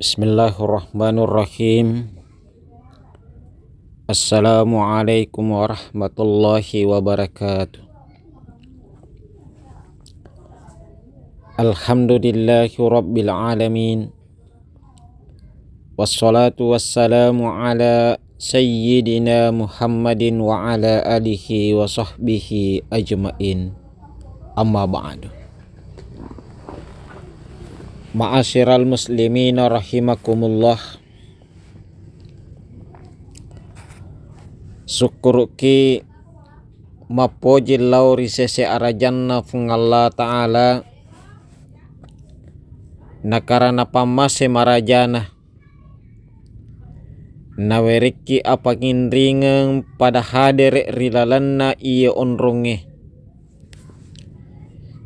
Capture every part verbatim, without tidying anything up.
Bismillahirrahmanirrahim. Assalamualaikum warahmatullahi wabarakatuh. Alhamdulillahi rabbil alamin. Wassalatu wassalamu ala sayyidina Muhammadin wa ala alihi wa sahbihi ajmain. Amma ba'du. Ma'asyiral muslimina rahimakumullah. Sukkuruki mappoji lao ri sese arajanna Puang Allah Ta'ala, nakarana pammase marajana. Nawerekki apanginringeng pada hadere ri lalenna iye onrongnge.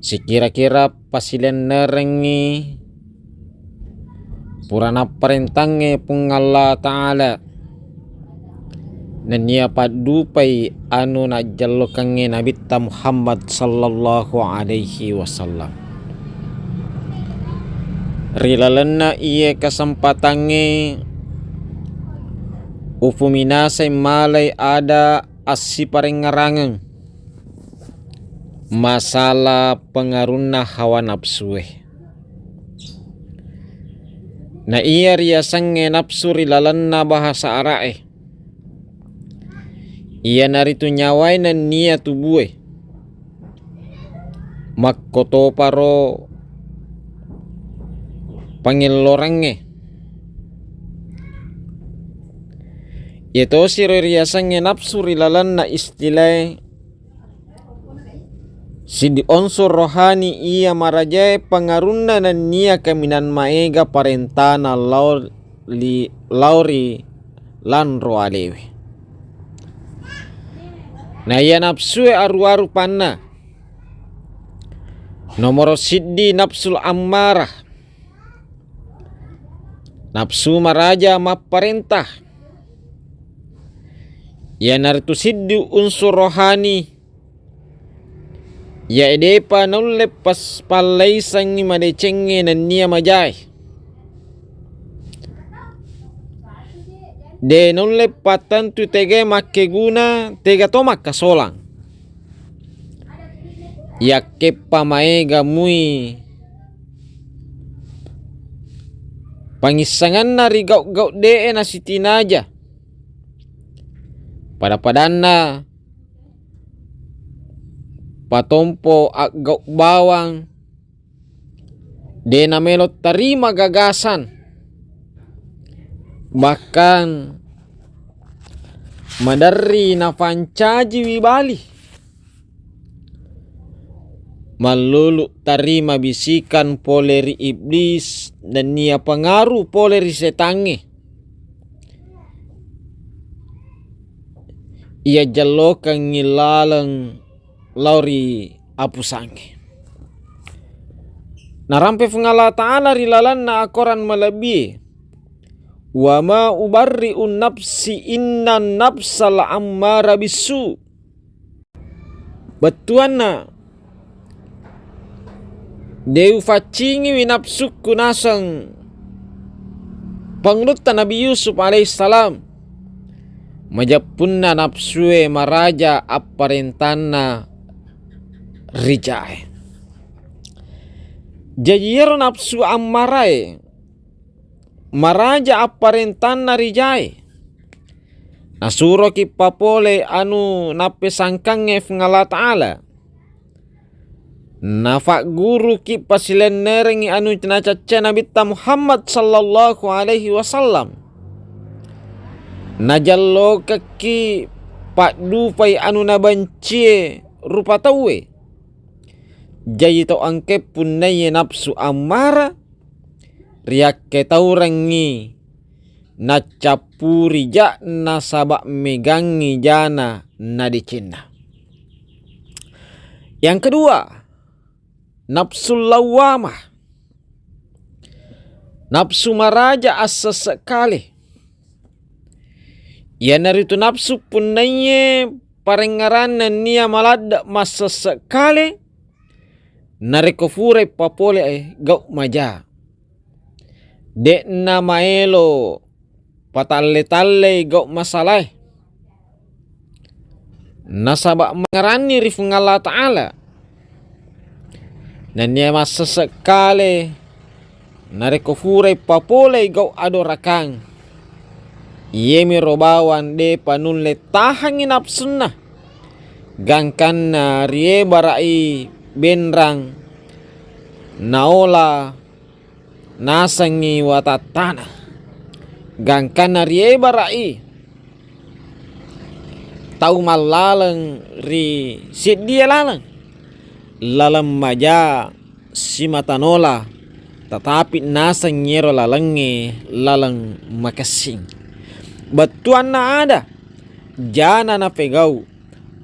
Sikira-kira pasilennerengngi pura napparentangnge Puang Allah Ta'ala, nennia paddupai anu najjallokengnge Nabitta Muhammad sallallahu alaihi wasallam. Ri lalenna iye kasempatangnge upuminasai malai ada assiparengngerangeng masalah pengarunna hawa nafsue. Na iya riasengnge nafsu ri lalenna bahasa Ara'e, iyanaritu nyawae nennia tubue. Makkotoparo pangellorengnge. Iyatosiro riasengnge nafsu ri lalenna istilae, siddi unsur rohani iya marajae pangarunna nennia kaminang maega parentana lao li-, lao ri lanro alewe. Na iya nafsue aruwa-rupanna. Nomoro siddi nafsul ammarah. Nafsu maraja mapparenta. Iyanaritu siddi unsur rohani iya depa naulle pas-, pallaisengngi madecengnge nennia majae. De naulle pattentu tegae makkeguna, tega to makkasolang. Yakkeppa maega mui pangissengenna ri gau-gau de'e nasitinaja. Pada-padanna patompo aggau bawang, de namelo tarima gagasan, bahkan maderri nafancajiwi bali. Mallulu tarima bisikan pole ri iblis nennia pengaruh pole ri setangnge. Iya jallokengngi laleng lao ri apusangnge. Narampe Puang Allah Ta'ala ri lalenna akoran malebbie, "Wa ma ubarri'un nafsi innan nafsal ammara bissu." Bettuanna, de ufaccingiwi nafsukku naseng pangulutta Nabi Yusuf alaihissalam. Majeppunna nafsue maraja apparentanna rijae. Jaji iyaro nafsu ammarae maraja apparentanna rijae. Nasuroki papole anu nappesangkangnge Puang Allah Ta'ala. Nafagguruki pasilennerengngi anu nacacca Nabitta Muhammad sallallahu alaihi wasallam. Najallokekki paddupai anu nabencie rupa tauwe. Jaji tau engke punnaiye nafsu ammara, riakketaurengngi naccappuri ja nasaba megangngi jana nadecenna. Yang kedua, nafsul lawwamah. Nafsu maraja assesse kale. Iyanaritu nafsu punnaiye parengngeranna nennia maladde massesse kale, narekko furai papole gau maja. de'na maelo patalle-tallei gau masalae. Nasaba mangeranni ri Fuang Allah Ta'ala. Nennia massessekkale narekko furai papolei gau adorakang, iyemiro bawang depa nulle tahangngi napsunna, gangkanna riebara'i benrang naola nasengngi watattana, gangkanna riebara'i tau mallaleng ri seddie laleng, laleng maja simatanola, tatapi naseng iyero lalengnge laleng makessing. Bettuanna ada, jana napegau,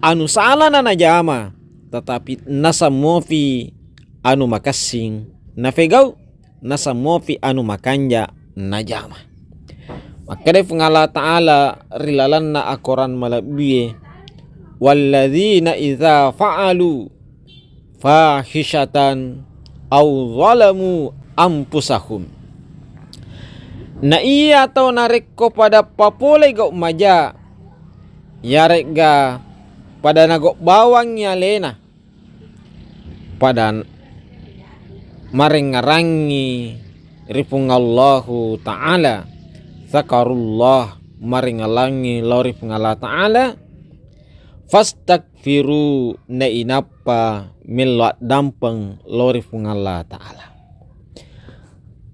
anu salana najama, tatapi nasemmofi anu makessing napegau, nasemmofi anu makanja najama. Makkeda Puang Allah Ta'ala ri lalenna akoran malebbie, "Walladzina idza fa'alu fahisyatan aw zalamu anfusahum." Na iya tau narekko pada papole gau maja, yaregga pada nagau bawangngi alena, pada marengngerangngi ri Puang Allahu Ta'ala, zakarullah, marengngerangngi lao ri Puang Allah Ta'ala, fastagfiru, nainappa mello addampeng lao ri Puang Allah Ta'ala.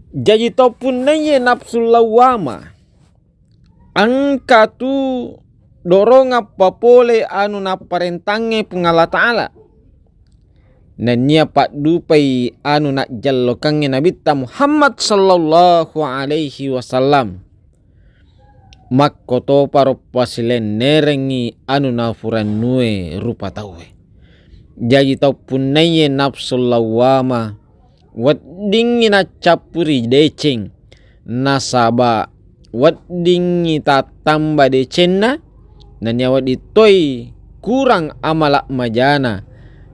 Jaji to punnaiye nafsul lawwama, engka tu dorongang papole anu napparentangnge Puang Allah Ta'ala. Nennia paddupai anu najjallokangnge Nabitta Muhammad sallallahu alaihi wasallam. Makkotoparo pasilennerengngi anu nafurannue rupa tauwe. Jaji tau punnaiye nafsul lawwama, weddingngi naccappuri deceng, nasaba weddingngi tattamba decenna, nennia wedding toi kurang amala majana,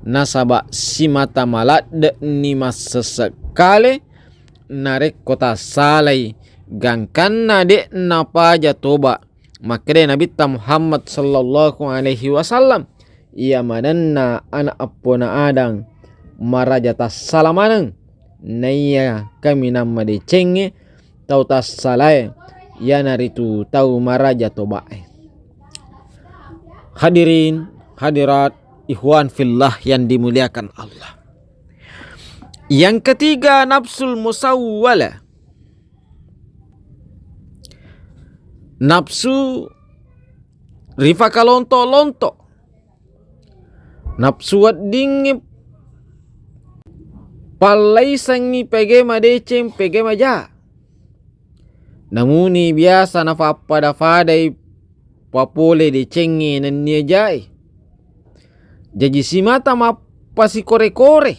nasaba simata maladde'ni massessekkale narekko tassalai, gangkanna de' napaja toba. Makkeda Nabitta Muhammad sallallahu alaihi wasallam, iya manenna ana eppona Adang maraja tassala maneng, naiya kaminang madecengnge tau tassalae, iyanaritu tau maraja tobae. Hadirin, hadirat, ikhwan fillah yang dimuliakan Allah. Yang ketiga, nafsul musawwalah. Nafsu rifakalonto-lonto. Nafsu weddingngi pallaisengngi pege madeceng, pege maja. Namuni biasa nafappada-fadai papole decengnge nennia jae. Jaji simata mappasikore-kore.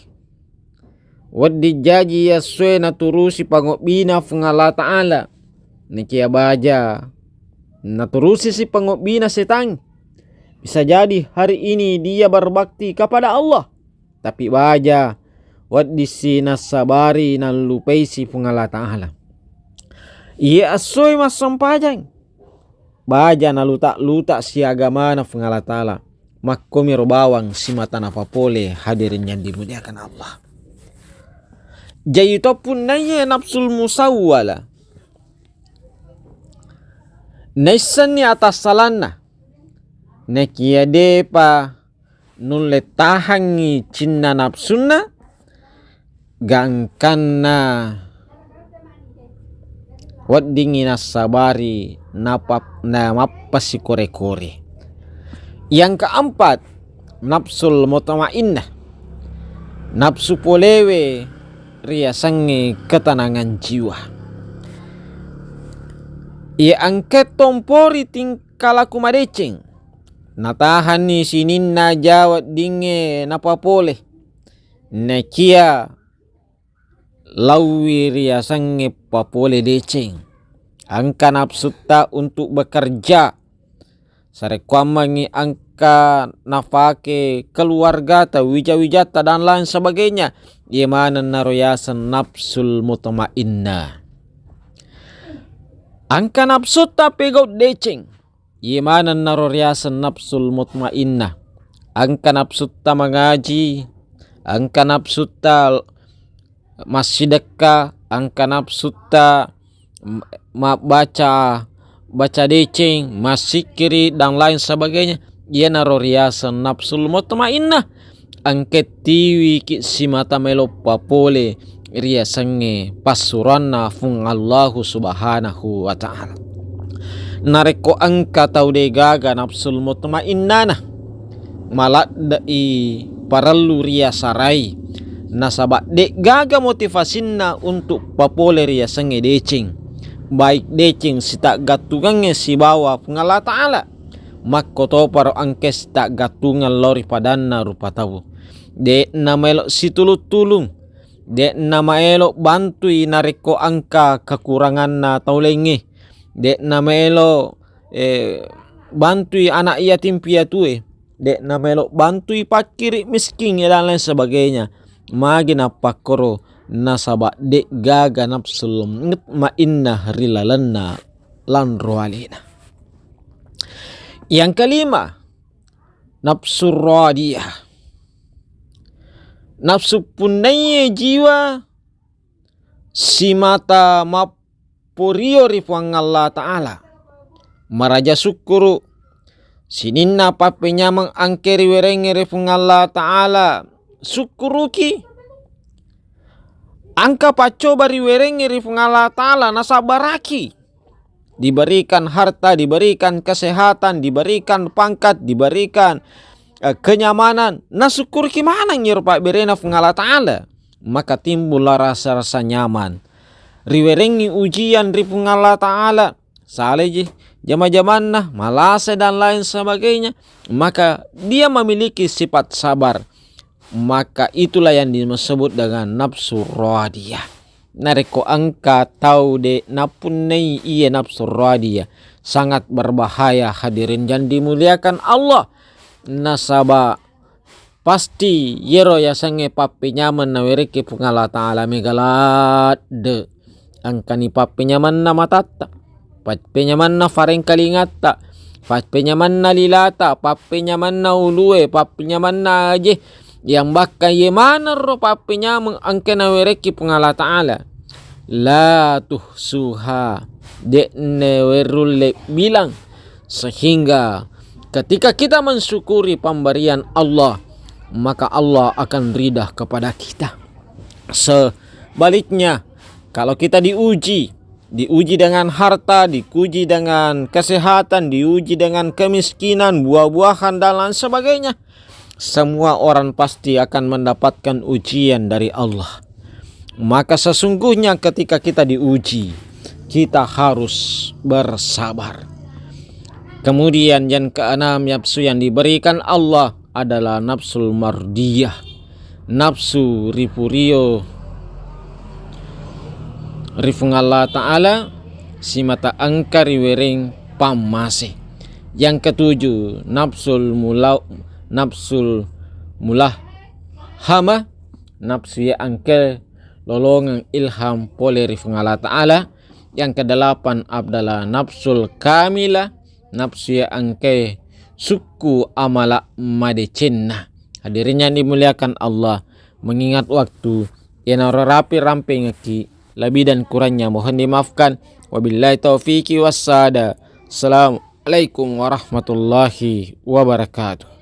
Wedding jaji iya essoe naturusi pangobbina Puang Allah Ta'ala. Nakia baja naturusi si pangobbina setang. Bisa jadi hari ini dia berbakti kepada Allah, tapi baja weddissi nassabari nallupaisi Puang Allah Ta'ala. Iya essoe massempajang, baja naluta-luta si agamana Puang Allah Ta'ala. Makkomiro bawang simata napapole, hadirin yang dimuliakan Allah. Jaji to punnaiye nafsul musawwala, naissenni atassalanna, nakia depa nulle tahangngi cinna nafsunna, gangkanna weddingngi nassabari napap-, namappasikore-kore. Yang keempat, nafsul mutmainnah. Nafsu polewe riasengnge ketenangan jiwa. Iya engka tompori tingkah laku madeceng, natahanni sininna ja weddingnge napapole. Nakia lauwi riasengnge papole deceng. Engka nafsutta untuk bekerja. Sarekkuammengngi engka nafake keluargata, wija-wijatta, dan lain sebagainya. Iye manennaro yaseng nafsul mutmainnah. Engka nafsutta pegau deceng, iye maneng naro riaseng nafsul mutmainnah. Engka nafsutta mangaji, engka nafsutta massidekka, engka nafsutta m-, mabbaca, baca deceng, massikkiri, dan lain sebagainya. Iyanaro riaseng nafsul mutmainnah. Engka tiwiki simata melo papole riasengnge passuroanna Fuang Allahu Subhanahu wa Ta'ala. Narekko engka tau degaga nafsul mutmainnana, maladde'i parellu riasarai, nasaba de'gaga motivasinna untuk papole riasengnge deceng, baik deceng sitaggattungengnge sibawa Puang Allah Ta'ala. Makkotoparo engka sitaggantungeng lao ri padanna rupa tau. De'na maelo situlung-tulung, de'na maelo bantui narekko engka kekuranganna tau laingnge, de'na maelo, eh, bantui anak yatim piatue, de'na maelo bantui pakkiri misking, dan lain sebagainya. Magi nappakkoro? Nasaba de'gaga nafsul mutmainnah ri lalenna lanro alena. Yang kelima, nafsu radiyah. Nafsu punnaiye jiwa simata mapporio ri Puang Allah Ta'ala. Maraja sukkuru, sininna pappenyameng engke riwerengnge ri Puang Allah Ta'ala, sukkuruki. Engka paccoba riwerengnge ri Puang Allah Ta'ala, nasabbaraki. Diberikan harta, diberikan kesehatan, diberikan pangkat, diberikan, eh, kenyamanan, nasukkuruki maneng iyaro pabberena Puang Allah Ta'ala, maka timbullah rasa-rasa nyaman. Riwerengngi ujian ri Puang Allah Ta'ala, salai je jama-jamanna, malasa dan lain sebagainya, maka dia memiliki sifat sabar. Maka itulah yang disebut dengan nafsu radiyah. Narekko engka tau de' napunnai iye nafsu radiyah, sangat berbahaya, hadirin yang dimuliakan Allah. Nasaba pasti yero yasengnge pappenyameng nawerekki Puang Allah Ta'ala mega ladde. Engkani pappenyamanna matatta, pappenyamanna farengkalingatta, pappenyamanna lilata, pappenyamanna ulue, pappenyamanna aje. Yang bakka ye maneng ro pappenyameng engka nawerekki Puang Allah Ta'ala. La tuhsuha, de'ne werulle bilang. Sehingga ketika kita mensyukuri pemberian Allah, maka Allah akan ridha kepada kita. Sebaliknya, kalau kita diuji, diuji dengan harta, diuji dengan kesehatan, diuji dengan kemiskinan, buah-buahan, dan lain sebagainya, semua orang pasti akan mendapatkan ujian dari Allah. Maka sesungguhnya ketika kita diuji, kita harus bersabar. Kemudian yang keenam, nafsu yang diberikan Allah adalah nafsul mardiyah, nafsu ripurio ri Puang Allah Ta'ala simata engka riwereng pammase. Yang ketujuh, nafsul mula-, nafsul mulahhamah, nafsu ya engka lolongeng ilham pole ri Puang Allah Ta'ala. Yang kedelapan adalah nafsul kamilah, nafsu ya engka sukku amala madecenna. Hadirin yang dimuliakan Allah, mengingat waktu, iyanaro rapi rampengekki, lebih dan kurangnya mohon dimaafkan. Wabillahi taufiqi wassada. Assalamualaikum warahmatullahi wabarakatuh.